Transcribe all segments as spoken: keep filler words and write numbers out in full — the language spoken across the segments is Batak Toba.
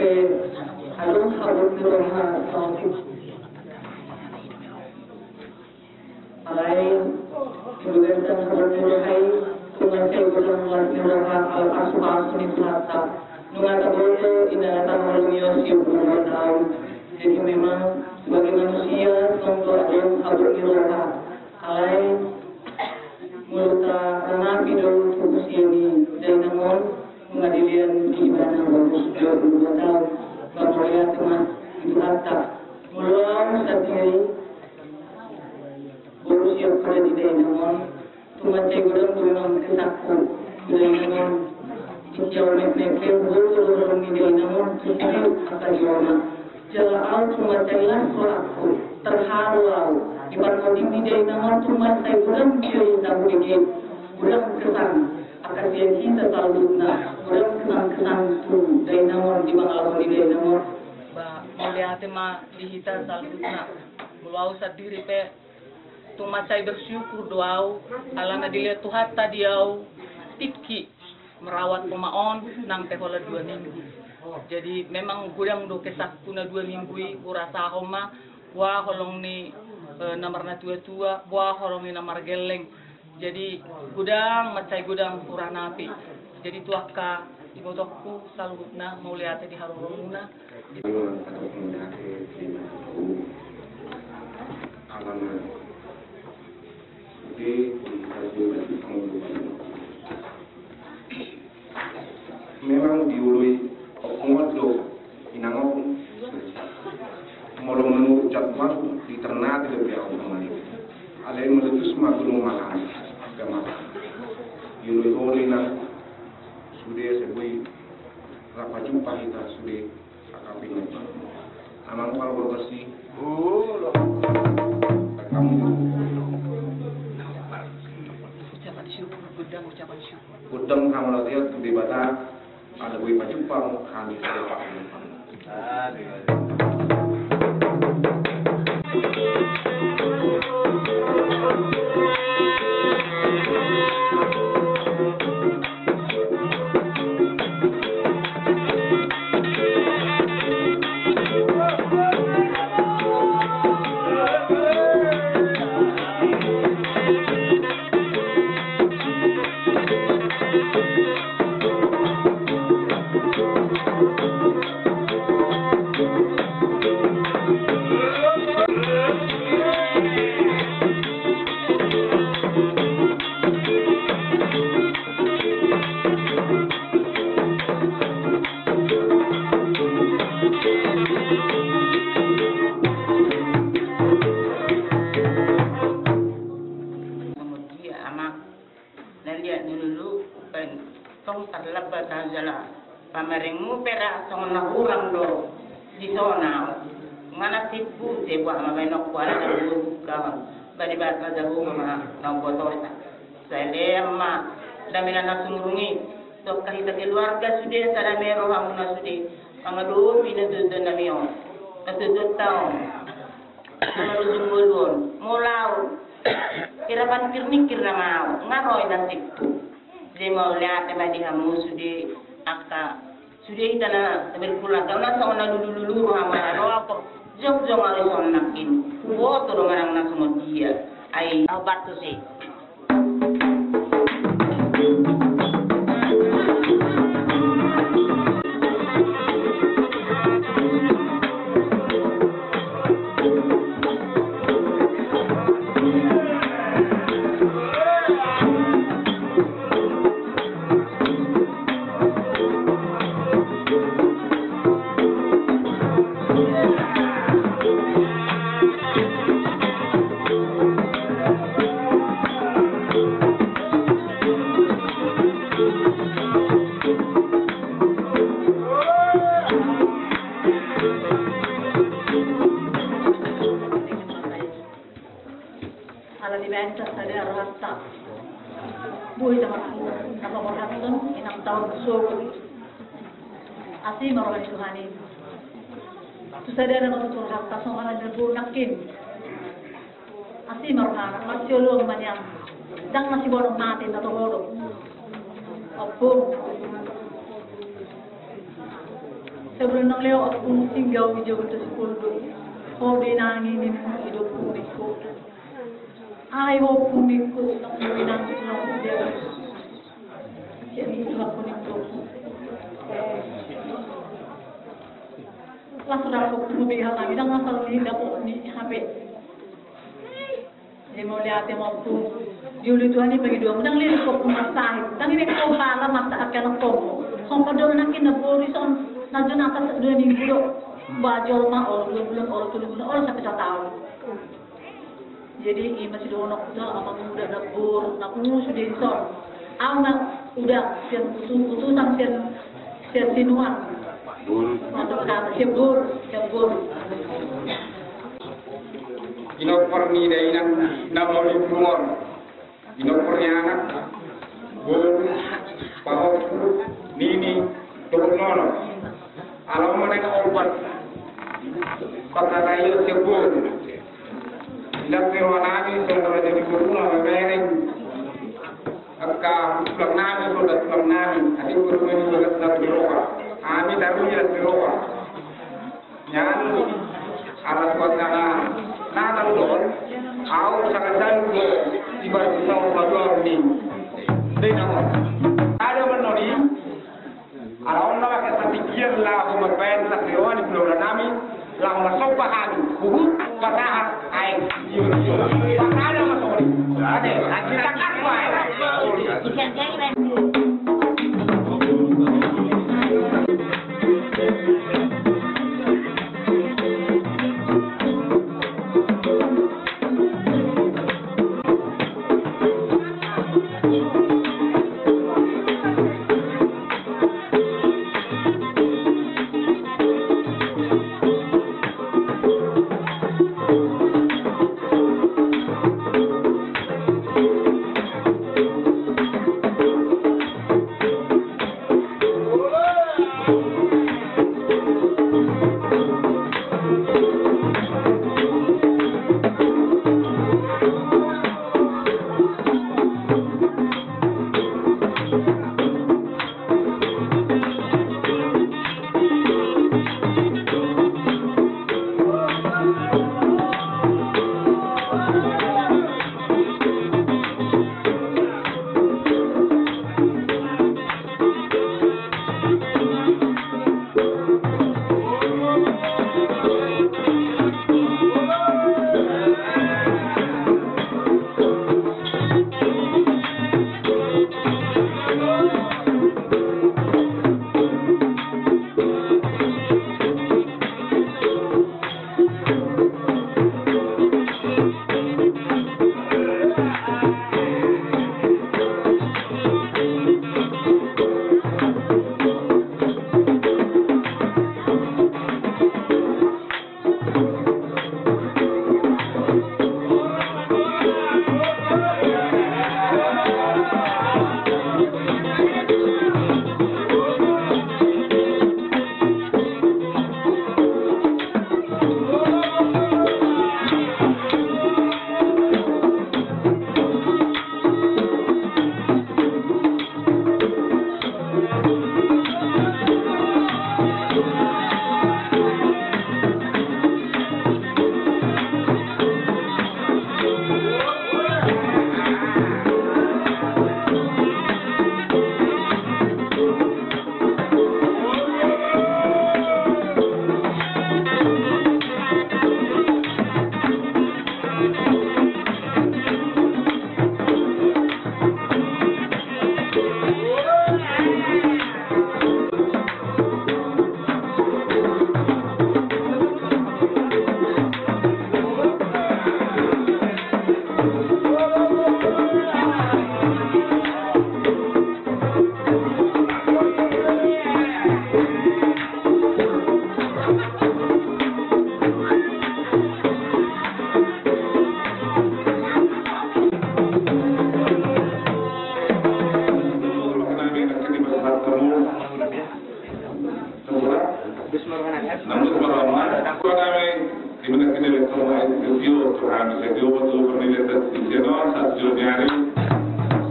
Adong habot ni roha. Alai, kemudian kan habot ni roha i, tung mansai godang las ni roha, ala pasupasu ni Tuhanta. Nunga taboto inda na tamalum i, siuk uruan au. Jadi memang sebagai manusia, tung adong habot ni roha. Alai, molo taranapi do tu usia ni dainang on, nunga dilean di ibana bagus jo dua taon, ba mauliate ma di Tuhanta. Molo au sandiri, boru siap pada di dainang on, tung mansai godang do memang kesahku di dainang on. Ijau nek nek nek, boru boru ni dainang on, tu siuk angka jolma. Jala au tung mansai las rohangku, terharu au, di parngoluon ni dainang on tung mansai godang sian hita hubege, godang kesan, angka sian hita saluhutna, godang kesan-kesan tu dainang on di pangalaho ni dainang on. Ba, mauliate ma di hita saluhutna. Molo au sandiri pe, tung mansai bersyukur do au, ala na dilean Tuhanta di au tingki merawat homa on nang pe holan dua minggu. Jadi memang godang do kesahku na dua minggu i, hurasahon ma, boha holong ni, eh, na marnatua-tua, boha holong ni na margelleng. Jadi godang, mansai godang huranapi. Jadi tu angka ibotongku saluhutna, mauliate di haroromuna. Alana. Oke, memang diului ompung on do inang on. Molo menurut jadwalku, di Ternate dope au kemarin. Alai meletus ma Gunung Marapi, Gamata. Diului ho do inang, sude sebui rap pajumpa hita sude. Amang pala berkasi. Ucapan syukur, godang ucapan syukur. Godang hami na liat tu Debata, ala boi pajumpa hami. Dia, Amang. Na liat ni lulu, umbaen tong tarlambat au jala pamerengmu pe ra songon na hurang do dison au. Nga na sipute, boha ma baenonku ala na luhut hahon. Ba Debata jago ma na umbotosa. Sai lean ma damena na sumurung i tu angka hita keluarga sude, sada mero hamuna sude. Mangadopi na tujuan nami on, na tujuanta on. Marujung ngolu on, molo au, hira pangkir-ningkir nama au, nga ro i nasibku. Jadi mauliate ma di hamu sude, angka sude hita na berkeluarga, na songon na lulu-lulu roha ma ro au, jongjong au dison nangkin. Huboto do manang na songon dia. Ai, au bantu si. Ala dibaen hita sada rohanta. Boi tamarhite na paborhathon inang taon sogot. Asi ma roha ni Tuhan i. Tu sada na matutu rohanta songon na boru nangkin. Asi ma rohana, marsioloan ma nian. Ndang na siboan mate na toho do. Ompung. Sebelum nang leo aku singgau di Jakarta sepuluh. Ho di nangi ni, i do pungiko. Ai ho pungiko, nang di nangi nang dia. Jadi itu aku ni tu. Lah sudah aku pungiko hal lagi, dah ngasal ni, dah kok ni H P. Jadi mauliate ma tu. Di uli Tuhan i bagi dua. Ndang lirik ho pungiko sahit. Ndang lirik ho pala mata akan ho. Ho pado anak i na boru son. Na jo na atas dua minggu do. Ba jolma olo dua bulan, olo tolu bulan, olo sampe sataon. Jadi i ma sidohononku tu anak muda na boru, na pungu sude i son. Au na udah sian putu-, putusan sian, sian sinuan. Masuk ke atas, sian boru, sian boru. Inompor ni dainang na mauliate on. Inompor ni anak, boru, pahompu, nini, turun nono. Ala on ma na opat. Patarayo sian boru. Ndang ni roha nami, songon na jadi boru na mamereng. Angka tulang nami, songon tulang nami. Adi boru nami, songon tulang nami roha. Ami taruhi las ni roha. Nian, ala Tuhan na, na tahu don, au sangat sayang don, ibarat kita mau berdua ni. Dena on. Ada menoni, ala on nama kita pikir lah, mau main tak dewan di pulau nami, lah masuk paham, buhut, pasahat, aing, iyo, iyo. Pasahat sama sorry. Ada, lagi tak apa, ya.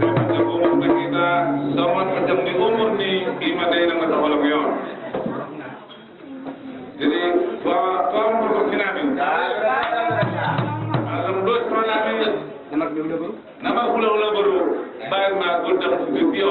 Panjang umur ni hita, songon panjang ni umur ni ima dainang na taholongi on. Along dos ma nami. Nama hulahula boru. Nama hulahula boru. Baen ma gondang tu tio.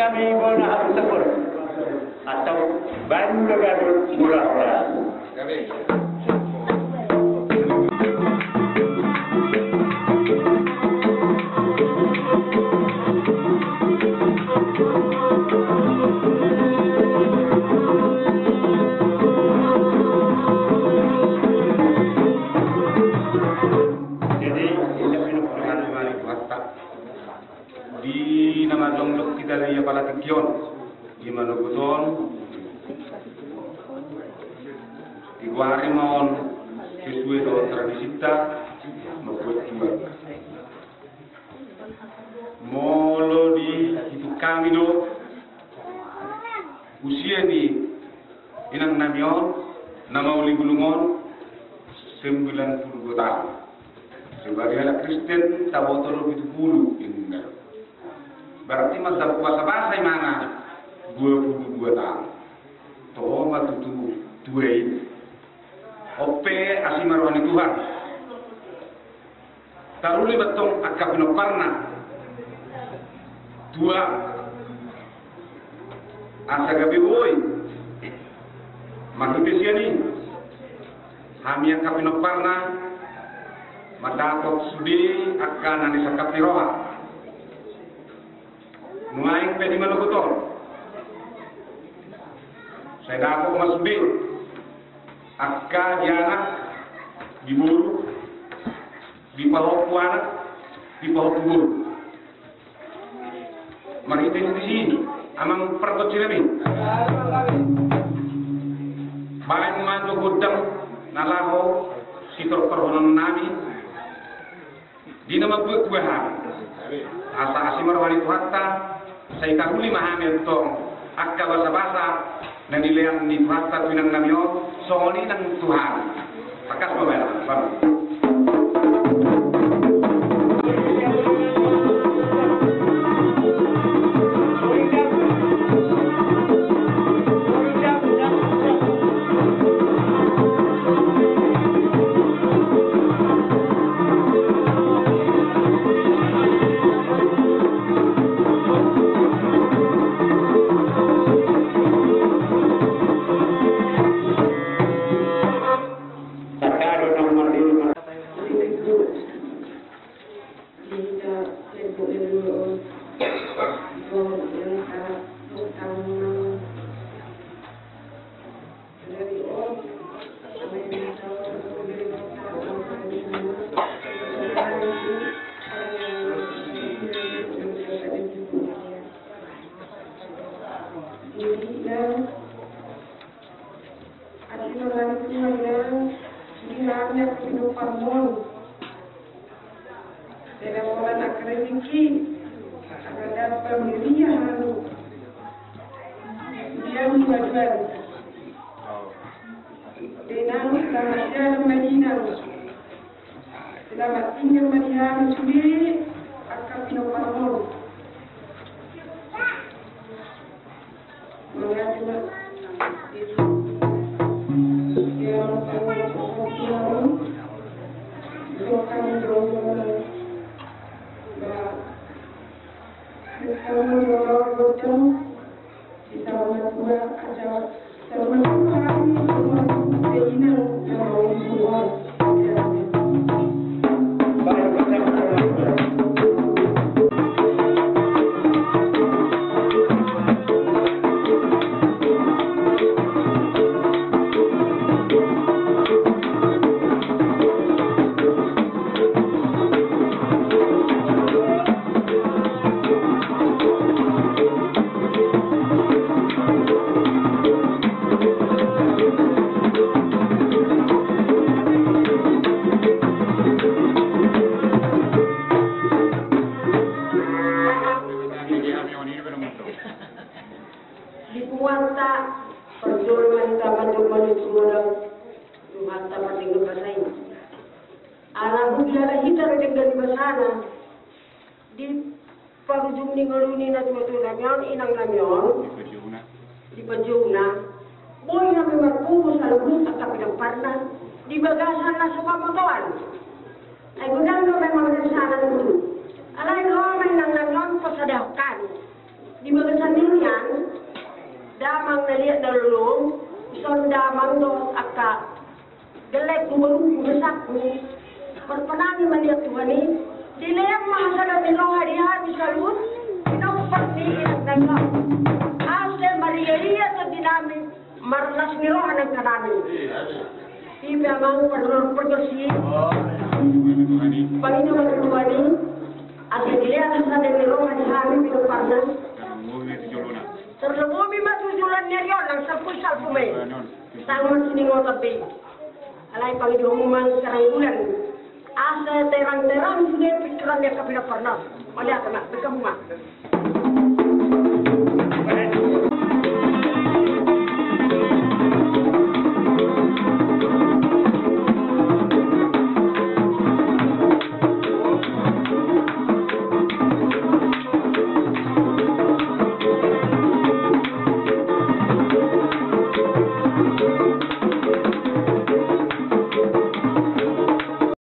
Kami bona hapus tepur atau baru legaru mula-mula. Jadi, inda pinungkuran mari kuatta. Di na majongjong hita di apala tingki on, di manogot on, digoari ma on sesuai dohot tradisinta, mambuat tua. Molo dihitung hami do usia ni inang nami on, na mauli bulung on, sembilan puluh dua tahun. Sebagai anak Kristen, taboto do pitu puluh, inda. Berarti masa puasa-puasa imana dua puluh dua tahun. Toho ma tutu tua i. On pe asi ma roha ni Tuhan. Taruli ma antong angka pinomparna. Tua. Asa gabe boi. Marhite sian i, hami angka pinomparna mandapot sude angka na nisangkap ni roha. Nuaeng pe di manogot on, sai dapot ma sude angka di anak, di boru, di pahompu anak, di pahompu boru. Marhite disi, amang pargonsi nami, baen ma jo gondang na laho sitortorhonon nami. Di na mambuat tua hami, asa asi ma roha ni Tuhanta, sai taruli ma hami antong angka basabasa na nilean ni Tuhanta tu inang nami on, songon i nang tu hami. Tangkas ma baen, bang. Asi ma roha ni Tuhan, di hami angka pinomparmon. Sai dapot angka rezeki, angka dapat meriah lalu. Dia mengajari. Denang selamat jalan madinang. Selamat tinggal ma di hami sude angka pinomparmon. Di punguanta, parjolo ma hita manjou manjou tu Tuhanta pardenggan basa i. Ala hubiara hita do denggan ni basana. Di parujung ni ngolu ni natuatua nami on, inang nami on, di panjouna, boi hami marpungu saluhut angka pinomparna di bagasan na so pamotoan. Ai godang do memang di sana dulu. Alai ro ma inang nami on pasadahon hami. Di bagasan ni Gellengku, borungku, desakku, marpanangi ma di Tuhan i. Dilean ma hasadaon ni roha di hami saluhut, pinompar ni inang nami. Asa mariria tondi nami, marlas ni roha nang angka nami. I pe amang parjolo, parjolo si. Pangido ma di Tuhan i, asa dilean hasadaon ni roha di hami pinomparna. Tarlumobi ma tu joloan ni ari on, nang salpu i, salpu ma i. Sanga ma siningotan be i. Alai pangidomu ma nang sarang bulan, asa terang-terang sude pingkiran ni angka pinomparna. Mauliate ma, bergabung ma.